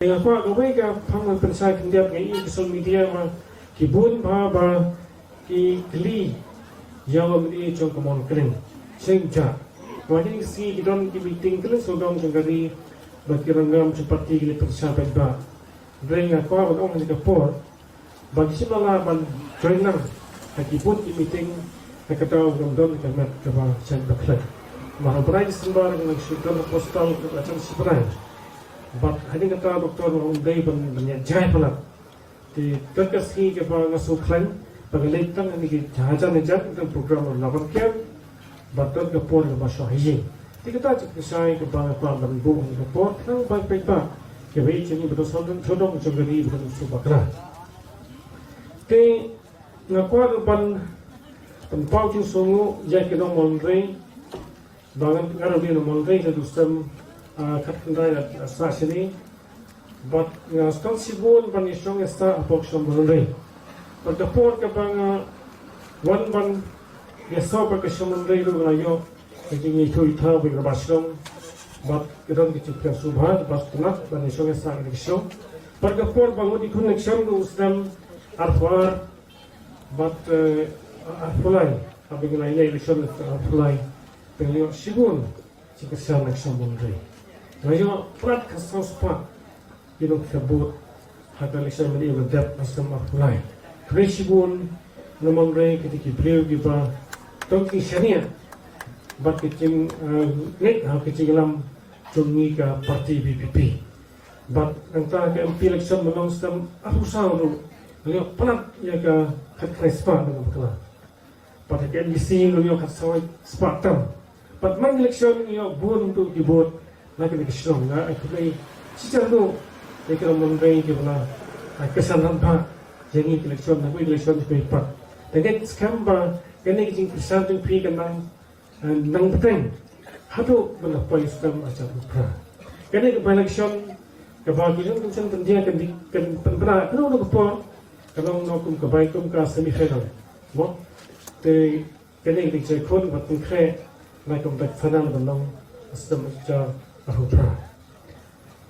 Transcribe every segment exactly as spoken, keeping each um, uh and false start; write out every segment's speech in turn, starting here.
Nga kwah kawei ka phang ban pynshai khyndiat, nga ïohi ha social media ma ki bun bha ba ki kylli ïa u MLA jong ka Mawryngkneng. Shisha, ma kine ki sngi ki don ki meeting kylleng sawdong jong ka ri, ba ki rangbah jong party ki la pynshai paidbah. Hynrei nga kwah ban ong ha kane ka por ba ki shim la lah ban join lang ha ki bun ki meeting ha ka daw ba ngam don ka met kaba shait ba khlaiñ. Namar ha u bnai December nga shu don ha postal ka la jan shiphrang. Bad hadien kata, doktor, nga ong dei ban, ban ïa jai palat. Te don ka sngi kaba nga sngewkhlaiñ ba nga leit tang ha kine ki hajan hajan, ka program la ban kiar. Bad don ka por kaba shoh ha ïing. Te kata ka jingpynshai kaba nga kwah ban buh ha kane ka por, khnang ba paidbah kiba ïeit jong ngi, ba don sawdong sawdong jong ka ri, ba don suk bakla. Te nga kwah ruh ban pynpaw jingsngewnguh ïa ki nong Mawryngkneng, ba ngan, nga ruh dei nong Mawryngkneng, ka dei u snem, ah, khatkhyndai, ah, sah shane. Bad nga sngewthuh shibun ban ïashong ïasah hapoh ka shnong Mawryngkneng. Bad ka por kaba nga wan ban ïasah hapoh ka shnong Mawryngkneng ruh nga la ïoh ka jingïathuh ïathaw bad ki rangbah shnong. Bad ka don ka jingpynshai sngewbha, bad sngewtynnat ban ïashong ïasah ha ka shnong. Bad ka por ba ngut ki khun election ruh u snem arphew ar, bad, eh, arphew lai, haba ngi la ïaleh election arphew lai, te nga la ïoh shibun jingkyrshan na ka shnong Mawryngkneng. Nga la ïoh palat khatsaw spah ki nongkyrshan vote ha ka election MLA ba la dep ha u snem arphew lai. Khublei shibun nong Mawryngkneng, kito ki briew kiba don ki jingshaniah bad ki jing, eh, ngeit ha ka jingïalam jong ngi ka party VPP. Bad nangta ka MP election ba la long snem arphew saw ruh, nga la ïoh palat ïa ka khatkhyndai spah, nga bakla. Bad ha ka MDC nga la ïoh khatsaw spah tam. Bad man election nga ïoh bun tu ki vote na kane ka shnong. Nga ai khublei shihajar ruh ïa ki nong Mawryngkneng kiba la, ah, kyrshan rangbah ïa ngi ha ka election, na kawei ka election kaba ïaid pat. Te nga ngeit skhem ba kane ka jingkyrshan jong phi kan nang, eh, nang bteng haduh ban da poi u snem arhajar arphew phra. Kane ka by-election kaba ki nongkyrshan Jaiñtia kan, kan pynbna kano kano ka por, ka long kum ka bai, kum ka semi final, mo? Te kane ka dei ka jingkhun ba pynkhreh na ka final ban long ha u snem arhajar arphew phra.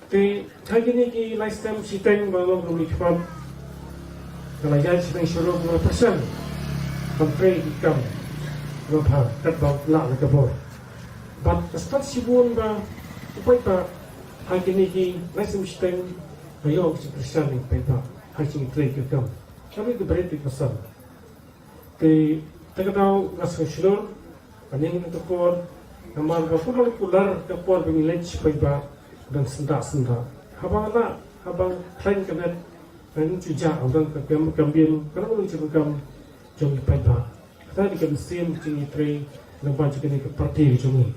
Te ha kine ki lai snem shiteng ba long kum ki khmat, nga la ïaid sha neng sha rum, nga la pyrshang ban trei ki kam kiba bha katba lah na ka bor. Bad nga sngewthuh shibun ba u paidbah ha kine ki lai snem shiteng la ïoh ka jingkyrshan na u paidbah ha ka jingtrei ka kam, ka bri ka bret ka san. Te, te ka daw nga sngewshlur, ha kane ka por, namar ba kumba kumba ka por ba ngi leit sha paidbah, dang syndah syndah. Haba nga lah, haba nga khlaiñ ka met, nga nym ju jah, dang ka kam, kam biang, ka long ka jingkam jong ki paidbah. Kata dei ka mynsiem jong ngi trei lyngba jong kane ka party jong ngi.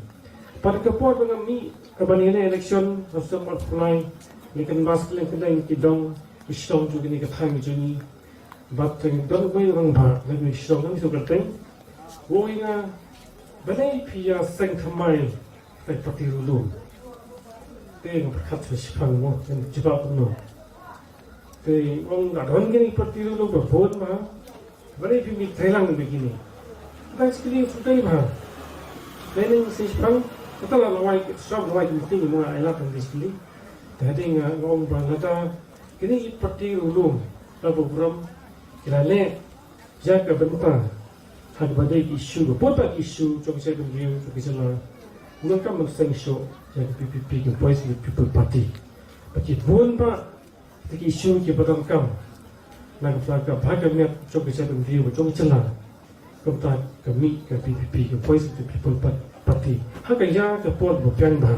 Bad ka por ba nga mih, haba ngi leh election, ha u snem arphew lai, ngi canvass kylleng kylleng ki dong, ki shnong jong kane ka thaiñ jong ngi. Bad tang don uwei u rangbah na ka shnong, ngan ïathuh kyrteng. U ong ïa nga, balei phi ïa seng thymmai ka party ruh lum? Te nga pyrkhat shipang mo, ngan jubab kumno. Te u ong, nga don kine ki party ruh lum ba bun bha. Balei phi mih trei lang bad kine? Nga sngewthuh sngewthuh bha. Te nang sngewthuh shipang, kata la lawei, shuwa lawei ka meeting, nga ai lad tang kine ki. Te hadien nga ong ba lada kine ki party ruh lum, la burom, ki la leh ïa ka bynta ha kaba dei ki issue, ka bun bha ki issue jong ka jaitbynriew, jong ka jylla, ngi donkam ban seng shuh ïa ka VPP, ka Voice of the People Party. Bad ki bun bha ki issue kiba donkam na ka bynta ka bha ka miat jong ka jaitbynriew, jong ka jylla. Kumta ka mih ka VPP, ka Voice of the People Pa-, Party ha ka ïa ka por ba biang bha.